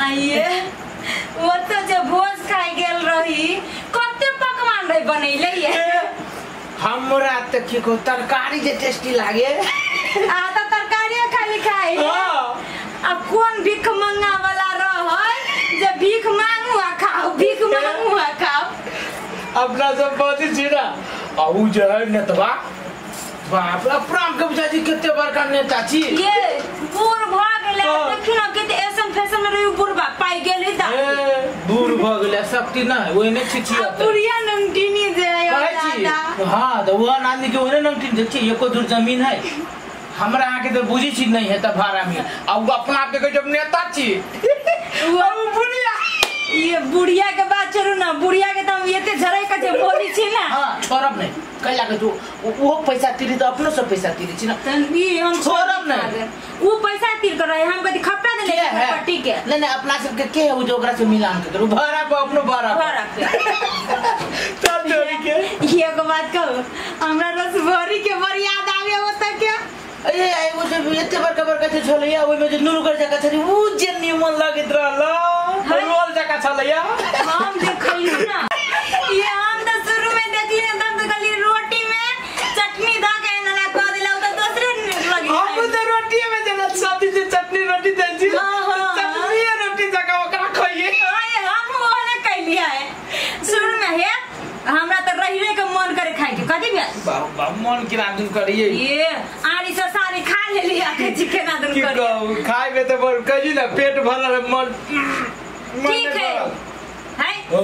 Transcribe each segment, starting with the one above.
आइए वो तो जे भोज खाई गेल रही कते पकवान रही बनैले ये। हमरा त की को तरकारी जे टेस्टी लागे। आ त तरकारी खाली खाई। हां अब कौन भीख मंगा वाला रहै जे भीख मांगू आ खाओ, भीख मांगू आ खाओ। अपना सब बहुत छी ना आ उ जे है नेतवा बाप रे प्राण के बुझा जी कते बड़का नेता छी। ये बूढ़ भ गेलै देखि न कते ऐसन फैशन में रही बुढ़बा पाइ गेलै दा। ए बूढ़ भ गेलै शक्ति ना ओइने छी छी आ बुढ़िया नंगटीनी जे है दादा। हां त ओहन आदमी के ओहने नंगटीन देखी एको दूर जमीन है हमरा आके तो बुझी छी नहीं है त भाड़ा में आ उ अपना के जब नेता छी वो बुढ़िया। ये बुढ़िया के बात छोड़ू ना, बुढ़िया के त हम एते झरै के जे बोली छी ना। हां छोड़ब नहीं कैला के तू वो पैसा तिरी त अपनो सब पैसा तिरी छी ना तन ई हम छोड़ब नहीं। उ पैसा तिर कर रहे हम कथि खपटा देले पट्टी के। नहीं नहीं अपना सब के के है उ जो ओकरा से मिलान के करू भाड़ा पर अपनो भाड़ा भाड़ा पे चल जोड़ी के। ये एगो बात कहू हमरा रसभरी के बड़ याद आवे होता के। ए एगो जे एते बड़का बड़का जे छलैया ओइ में जे नुनगर जका छलै उ जे निमन लगैत रहल रोल जका छलैया। हम देखली ना ये हम त शुरू में देखली ना तब कहली रोटी में चटनी द के ना क देला त दूसरे लगी। हम त रोटी में जेना सब्जी से चटनी रोटी दै छी चटनी रोटी जका ओकरा खइए। हां हम ओने कैलिया है शुरू में हे हमरा त रहिरे के मन करे खाए के कथि में बाप बाप मन केना दुन करिए। ये आरी से सारी खा लेली आ के केना दुन की करिए। कहू खाइ में त बड़ कहि ना पेट भरल मन ठीक है है ओ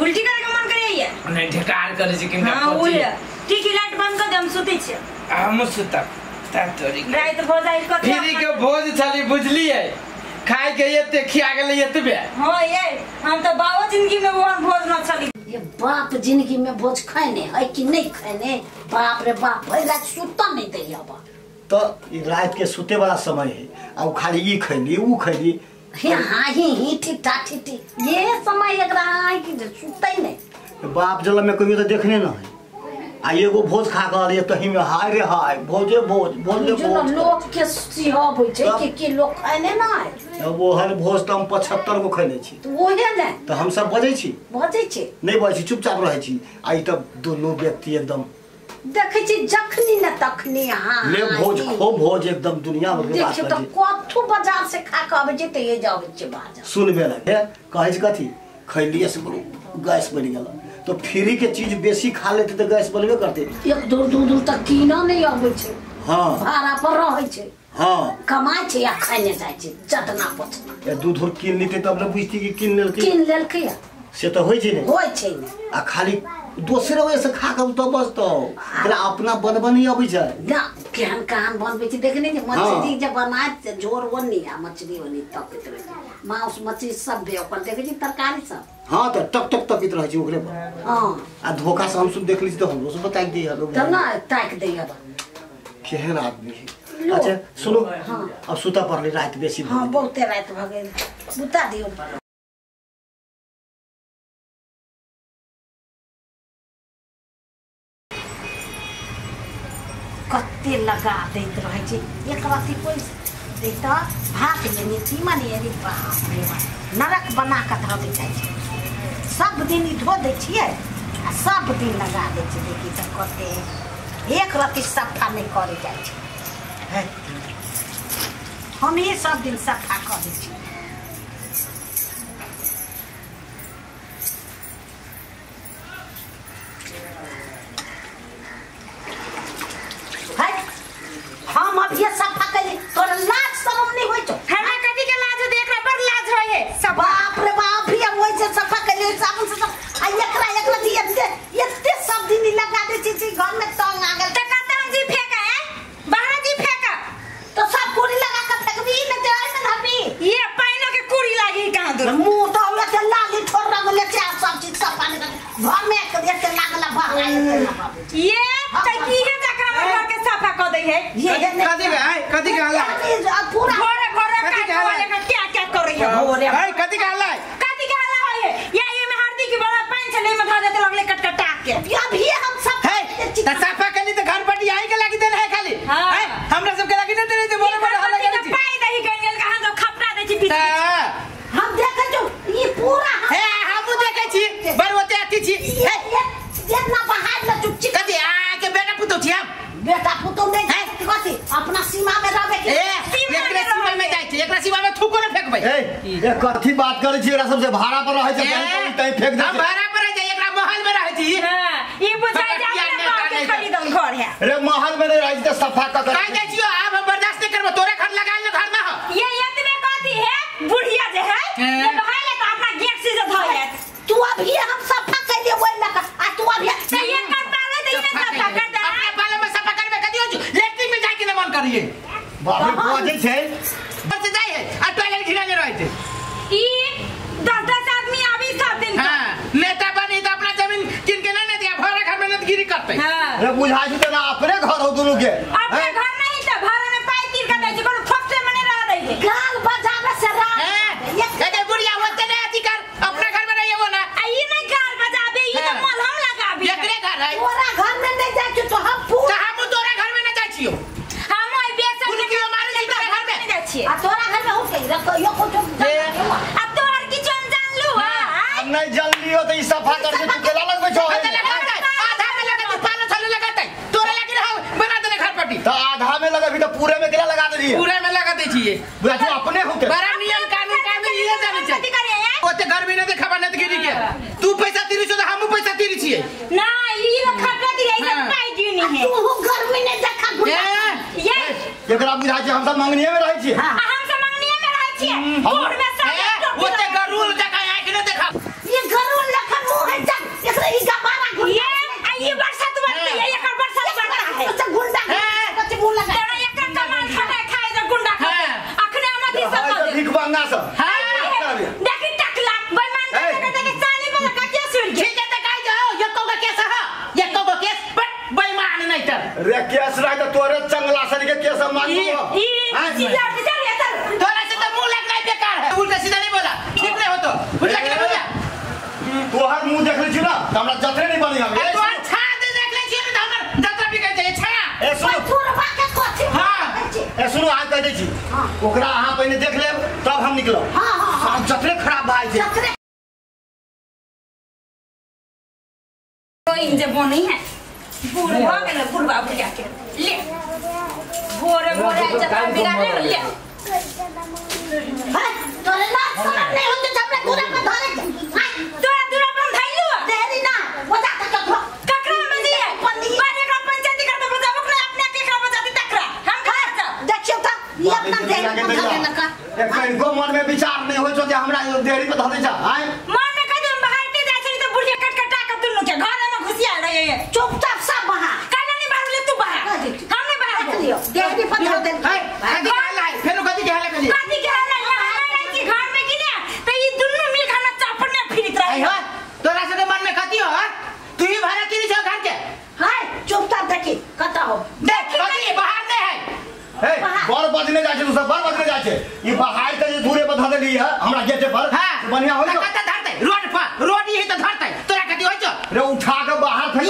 उल्टी करे के मन करे ये नहीं ढेकार करे छी किनका हां पची। ठीक है लाइट बंद कर दे हम सुतै छी। हम सुतब ता तोरी रात भ जाई कथि फ्री के भोज छली बुझलिए खाइ के एते खिया गेलै एतबे। हां ये हम त बाबो जिंदगी में ओहन भोज न छली। ये बाप जिंदगी में भोज खाने है कि नहीं खाने बाप रे बाप भरि रात सुत नहीं दैया बा। तो ई रात के सुते वाला समय है आ उ खाली ई खैली उ खैली हे हां ही ही ठी ठी ये समय एकरा है कि सुतै नहीं। बाप जल में कभी तो देखने न है आ एगो भोज खा के आले तही में हाय रे हाय भोजे भोज भोजे भोज लोग के सिहब होय छै कि की लोग खाने ना है। वो हर भोज त हम 75 गो खैले छी त ओहे ने त हम सब बजै छी नहीं बजै छी चुपचाप रहै छी। आ ई त दोनों व्यक्ति एकदम देखै छी जखनी न तखनी। हां ले भोज खो भोज एकदम दुनिया भर के बात देखियो त कथू बाजार से खा के आबै छै त ये जाबै छै बाजार सुनबे लगे कहै छै कथी खैलिए से बोलू गैस बनि गेल तो फ्री के चीज बेसी खा लेते तो गैस बनबे करते। एक दूर दूर दूर तक कीना नहीं आबै छै। हां भाड़ा पर रहै छै। हां कमाइ छै या खाने जाइ छै जतना पछना। ए दूध उर कीन लेते तब न बुझती कि कीन लेलकै से त होय छै ने होय छै ने। आ खाली दोसरे वजह से खा के तो बचतो एकरा अपना बनबे नहीं अबै छै ना केहन केहन बनबै छै देखने जे मछली जे बनात झोर ओनी आ मछली ओनी तकैत रहै छै मांस मछली सब बे ओकर देखै छी तरकारी सब। हां त टक टक तकैत रहै छै ओकरे पर। हां आ धोखा से हम सब देख ली त हमरो सब ताक दी हलो त ना ताक दै हलो केहन आदमी है। अच्छा सुनो हां अब सुता पड़ले रात बेसी हां बहुते रात भ गेल बुता दियौ। कते लगा दैत रहै छै एक रत्ती पैसा दैत भात लेने तीमन अरे बाप रे बाप नरक बना कऽ धऽ दै जाइ छै। सब दिन ई धो दै छियै आ सब दिन लगा दै छै देखी तऽ कते एक रत्ती सफा नहि करै जाइ छै। हमही सब दिन सफा कऽ दै छियै। हम अब ये सफा करी तोरा लाज शरम नहीं होय छौ। हमरा कथि के लाज होय एकरा बड़ लाज होय है सब। बाप रे बाप भी अब ओइ से सफा करी साबुन से सब आ एकरा एकरा जी एते एते सब दिन लगा दे छी घर में तंग आ गेल त कत हम जी फेका है बाहर जी फेका तो सब कुड़ी लगा के फेकबी न ते ऐसे धरबी ये पाइनो के कुड़ी लागी कहां दूर मुंह तो एते लाली ठोर रंगले छै सब चीज सफा नहीं घर में एते लागल बाहर एते ना बाबू ये त की है जकरा हमर घर के सफा क दै है ये कथि के है कथि के हल्ला पूरा घरे घरे का क्या क्या कर रही है है कथि के हल्ला है या ये में हरदी के बड़ा पानी छले में धर देते लगले कटकटा के अभी हम सब है त सफा कली त घर पर आई के लागी देन है खाली है हमरा सब के लागी न देने त बोले बोले हल्ला करै छी पाई दही गन गेल हम सब खपटा दै छी बीच त हम ये कथी बात करै छी एकरा सबसे भाड़ा पर रहै छै कहीं फेंक दे हम भाड़ा पर रहै छै एकरा महल में रहै छी। हां ई बुझाइ जे अपने बाप के खरीदल घर है। रे महल में नहीं रहै छी त सफा क कर जाइ छियो। आब हम बर्दाश्त नहीं करबो तोरे घर लगा ले घर ना हो। ये एतबे कथी है बुढ़िया जे है ये बहाय ले त अपना गेट से जे धोय तू अभी हम सफा कर दे ओइ लका आ तू अभी त ये कर पाले त ये सफा कर दे अपना पाले में सफा करबे कथी हो लेट्रिन में जाय के न मन करिए बाप रे बजै छै से जाय है आ टॉयलेट घिरा रहै छै। ई 10-10 आदमी आबी सब दिन। हां नेता बनी त अपना जमीन किन के नहीं दिया भरा घर में नेतगिरी करते। हां रे बुझाइ छै त ना अपने घर हो दुनु के अपने घर नहीं त भाड़ा में पाई तीर के दै छै कोनो फोकटे में नहीं रह दै छै। गाल बजावे से रात ए बुढ़िया होते नहीं अथी कर अपना घर में रहिए वो ना आ ई नहीं गाल बजाबे ई त मलहम लगाबी एकरे घर है तोरा घर में नहीं जाइ छी तो हम पूरा त हम तोरा घर में ना जाइ छियो। हम ओइ बेसन के मारे छी तोरा घर में नहीं जाइ छियै आ तोरा घर में हो के रखो यो कुछ आ तोहर किछु हम जान लू। हां नहीं जान लियो त ई सफा कर के तू केला लगबै छौ आधा में लगा तू पालो छले लगातै तोरा लगी रह बना देले घर पट्टी त आधा में लगबी त पूरे में केला लगा देलिए पूरे में लगा दै छियै बुझा तू अपने होते बड़ा नियम कानून कानून इहे जानै छै ओते गर्मी नै देखबा नेतगिरी के तू पैसा तीरी छौ त हमहु पैसा तीरी छियै ना ई खपला दी ऐसे पाई गिनी है तू गर्मी नै देखा ये एकरा बुझा छै हम सब मंगनिये में रहै छियै। हम सब मंगनिये में रहै छियै बूढ़ में सब ओते गरुल जका आंख नै देखा ये गरुल लखा मुंह है चल एकरा ई गबारा ये आ ई बरसात बरते ये एकर बरसात बरता है अच्छा गुंडा कच्ची मुंह लगा तोरा एकर कमाल खाना खाए जे गुंडा खा अखने हम अथी सब कर भीख मांगना सब। हां देखी टकला बेईमान के देखे चाली पर कटिया सुन के ठीक है त काई जाओ एको का केस ह एको का केस बट बेईमान नहीं तर रे केस रह त तोरे चंगला सर के केस हम मांगबो ई सीधा सीधा ले चल तोरा से त मुंह लगना बेकार है उल्टा सीधा नहीं बोला ठीक नहीं हो तो उल्टा के बोला तोहर मुंह देख ले छी ना त हमरा जतरे नहीं बनी हम तो अच्छा दे देख ले छी त हमर जतरा बिगड़ जाय छा ए सुनो तोरबा के कथी हां ए सुनो आ कह दै छी ओकरा अहां पहिने देख लेब तब हम निकलब। हां हां जतरे खराब भाई छै जतरे कोई जे बनी है बूढ़ भ गेल बुढ़बा बुढ़िया के ले भोरे भोरे जतरा बिगाड़ ले हां तोरे ना समझ नहीं होते हमरा दूरा पर धरे तोरा दूरा पर धइलु देरी ना बजा के ककरो ककरा बजिए पर एकरा पंचायती करते बजाबो के अपने के एकरा बजाती तकरा हम घर जा देखियो त ई अपना देरी पर धरे न का एक को मन में विचार नहीं होय छो जे हमरा देरी पर धरे छ आय मन में कह हम बाहर के जाय छै त बुढ़िया कटकटा के दुनु के घर में घुसिया रहे है चुपचाप सब बाहर काहे नहीं बाहर ले तू बाहर हम नहीं बाहर लियो देरी पर धर दे है कथी के हल्ला है फेरो कथी के हल्ला करिए कथी के हल्ला यहाँ नहीं रहै छी घर में कि ने त ई दुनु मिल के हमरा चापने फिरित रहे आई हो तोरा से मन में कथी हो तू ही भाड़ा तीरी छो घर के हाय चुपचाप देखी कत हो देख कथी बाहर नहीं है ए बर बजने जाय छै तू सब बर बजने जाय छै ई बाहर के जे दूरे पर धर देली है हमरा गेटे पर बढ़िया होय छौ कत धरतै रोड पर रोड ही त धरतै तोरा कथी होय छौ रे उठा के बाहर फेंक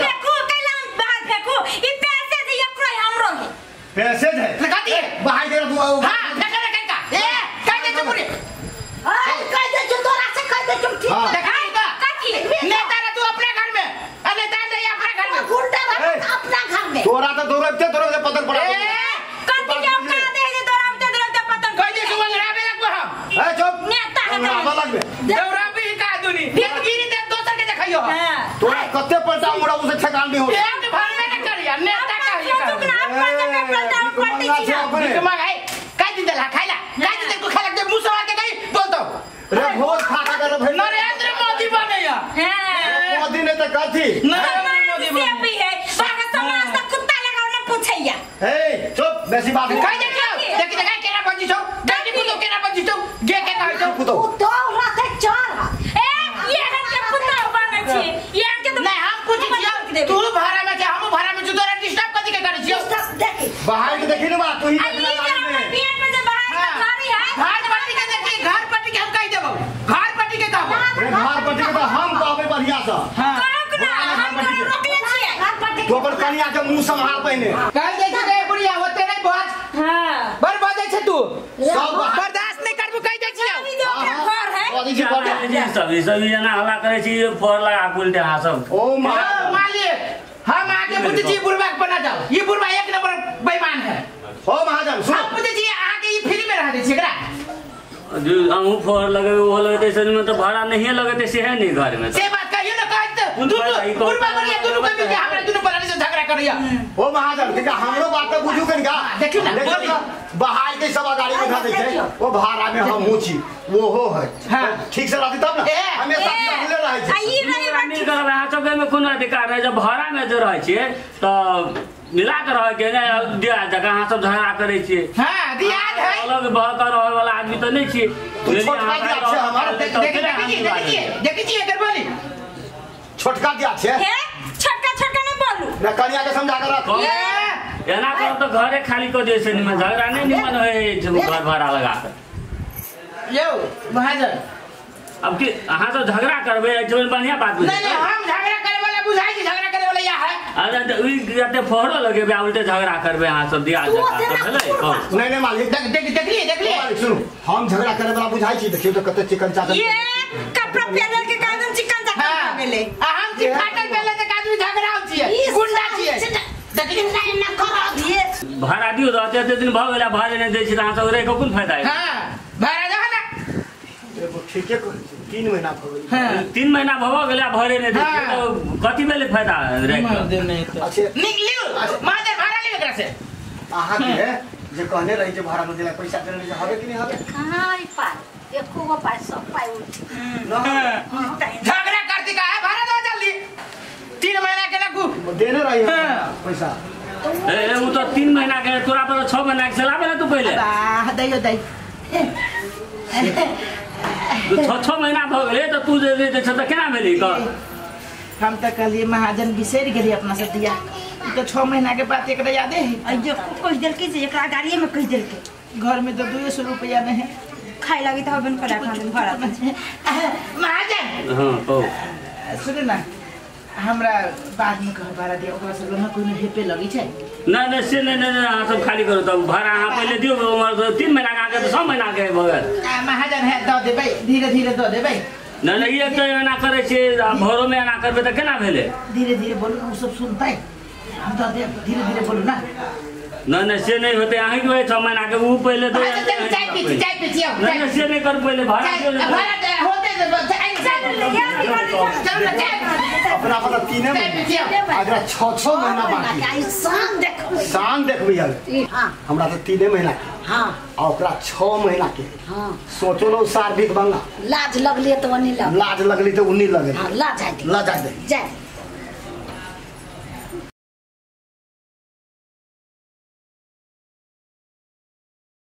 फेंकू कैला बाहर फेंकू ई पैसे जे एकरो हमरो है पैसे है कथी बाहर दे तू हां फेंक रे कनका ए कह दे चुप रे हाय कह दे छो तोरा से कह दे चुप ठीक देखा त कथी नेता रे तू अपने घर में आ नेता नहीं अपने घर में गुंडा अपना घर में तोरा त दौड़ते दौड़ते पतन पड़ा कथी के औकात है जे दौड़ाबते दौड़ाबते पतन कह दे सुबह लड़ाबे लगबो हम ए चुप नेता है लड़ाबे लगबे दौड़ाबे का दुनी गिरी दे दोसर के देखियो हां तोरा कते पलटा मुड़ा उसे ठेकान नहीं हो एक भर में न करिया नेता कहिया का दिन देला खाइला का दिन तू खाला दे मुंह सवार के गई बोल तो रे भोज खा खा कर भाई नरेंद्र मोदी बनेया हां मोदी ने त कथी नरेंद्र मोदी से भी है बाकी समाज त कुत्ता लगाओ न पूछैया ए चुप बेसी बात कह दे देखी देखा केना बजी छौ देखी पुतो केना बजी छौ गे के कहै छौ पुतो तो राते चार ए ये हम के कुत्ता बनै छी ये हम के तो नहीं हम पूछै छियौ तू भाड़ा में छै हम भाड़ा में छी तोरा डिस्टर्ब कथी के करै छियौ देखी बाहर के देखी न बा तू ही आ ई जे हमर पेट में जे बाहर के घरी है घर पट्टी के देखी घर पट्टी के हम कहि देबौ घर पट्टी के कहबौ रे घर पट्टी के त हम कहबै बढ़िया से हां कहू ना हम तोरा रोकले छियै घर पट्टी तू अपन कनिया के मुंह संभाल पहिने कह दे छै रे बुढ़िया होते नहीं बज हां बड़ बजै छै तू सब बर्दाश्त नहीं करबू कहि दे छियौ ई जे ओकरा घर है बजै छै बड़ सभी सभी जना हल्ला करै छी फोड़ लगा कुल अहाँ सब ओ मां मालिक हम आगे पूछै छी बुढ़बा के बना जाओ ये बुढ़बा एक नंबर बेईमान है ओ महाजन सुन हम पूछै छी आगे ई फ्री में रह दै छी एकरा जो अहूँ फोहर लगेबै ओहो लगेतै से में तो भाड़ा नहिए लगेतै सेहे नहीं घर में। से बात कहियो ना कहत दुनु बुढ़बा बढ़िया दुनु के मिलके हमरा दुनु परानी से झगड़ा करैया। ओ महाजन देखा हमरो बात त बुझू कनिका। देखियो ना बोली बहाल के सब गाड़ी में धऽ दै छै ओ भाड़ा में हमहूँ छी ओहो है। हां ठीक से रहती तब ना हमेशा मिले रहै छै। आ ई रही मिल कर अहाँ सबके में कोनो अधिकार नहीं। जब भाड़ा में जो रहै छियै तऽ मिला के रहै के नहि दिया जगह अहाँ सब झगड़ा करै छियै। हां दियाद है अलग भऽ के रहै वाला आदमी तऽ नहि छियै। तू छोटका दिया छै हमार। देखि देखि देखि छी एकर बोली छोटका दिया छै। हे छोटका छोटका नहीं बोलू ना कनिया के समझा के रख। एना करब तऽ घरे खाली कऽ दियै से निमन झगड़ा नहि निमन होइ छै घर भाड़ा लगा के। यौ महाजन अब की अहाँ सब झगड़ा करबै एहिठाम बढ़िया बात बुझै नहीं नहीं हम झगड़ा करे वाला बुझाइ छी झगड़ा करे वाला या है। अरे तऽ ई जते फोहरो लगेबै आ उल्टे झगड़ा करबै अहाँ सब दिया जका भेलै। नहीं नहीं मालिक देख देख देखलिए देखलिए मालिक सुनू हम झगड़ा करे वाला बुझाइ छी। देखियौ तऽ कते चिकन चाकन ये कपड़ा पहिरल के कारण चिकन चाकन भऽ गेलै। आ हम छी फाटल पहिरल के आदमी झगड़ा छियै गुंडा छियै। देखिए नहीं ना करत ये भाड़ा दियौ तऽ एते दिन भऽ गेलै भाड़े नहि दै छी तऽ अहाँ सब रहि कऽ कोन फायदा है। हां भाड़ा दहो ना। एगो ठीके कहै छी 3 महीना भऽ गेल। हां 3 महीना भऽ गेलै भरे नहि दै छी तऽ कथी भेलै फायदा रहि कऽ। अच्छा निकलियो महाजन भाड़ा लियो एकरा से। अहाँ के जे कहने रही जे भाड़ा न देला पैसा देने रही हवे कि नहीं हवे? कहाँ ई पाइ एको गो पाइ सब पाइ उठ झगड़ा करती का है भाड़ा दो जल्दी 3 महीना के ना देने रही पैसा। ए उ तो 3 महीना के तोरा पर 6 महीना के चलाबे ना तू पहिले। वाह दैयो दै तू 6 महीना भ गेलै त तू जे दै छ त केना भेली कह। हम त कहलिए महाजन बिसरि गेली अपना सब दिया ई त 6 महीना के बात एकरा यादे है। अइयो कहि देलकै जे एकरा गाड़िए में कहि देलकै घर में तो 200 रुपया नहीं है खाइ लागी त हबन करा खान भाड़ा। महाजन हां कहू सुन ना हमरा बाद में कह भाड़ा दिया ओकरा सब ना कोनो हेपे लगी छै। नहीं नहीं से नहीं नहीं अहाँ सब खाली करू तब भाड़ा अहाँ पहिले दियौ 3 महीना के आगे 6 महीना के भऽ गेल। महाजन है दऽ देबै धीरे धीरे दऽ देबै। नहीं नहीं एक तऽ एना करै छियै आ भरो में एना करबै तऽ केना भेलै। धीरे धीरे बोलू ना उ सब सुनतै हम दऽ देब धीरे धीरे बोलू ना। नहीं नहीं से नहीं होतै अहीं के 6 महीना के उ पहिले दो। चाय पी चाय पी छियौ। नहीं नहीं से नहीं कर पहिले भाड़ा दियौ। भाड़ा होतै चलू ना चाय अपना पता 3 महीना अगला 6-6 महीना बाकी शान देखबै शान देखबै हां हमरा त 3 महीना के हां आ ओकरा 6 महीना के हां सोचो लो सार भीख बंगा लाज लगली त ओनी लग लाज लगली त उनी लगे हां लाज आ लाज आ दे जाय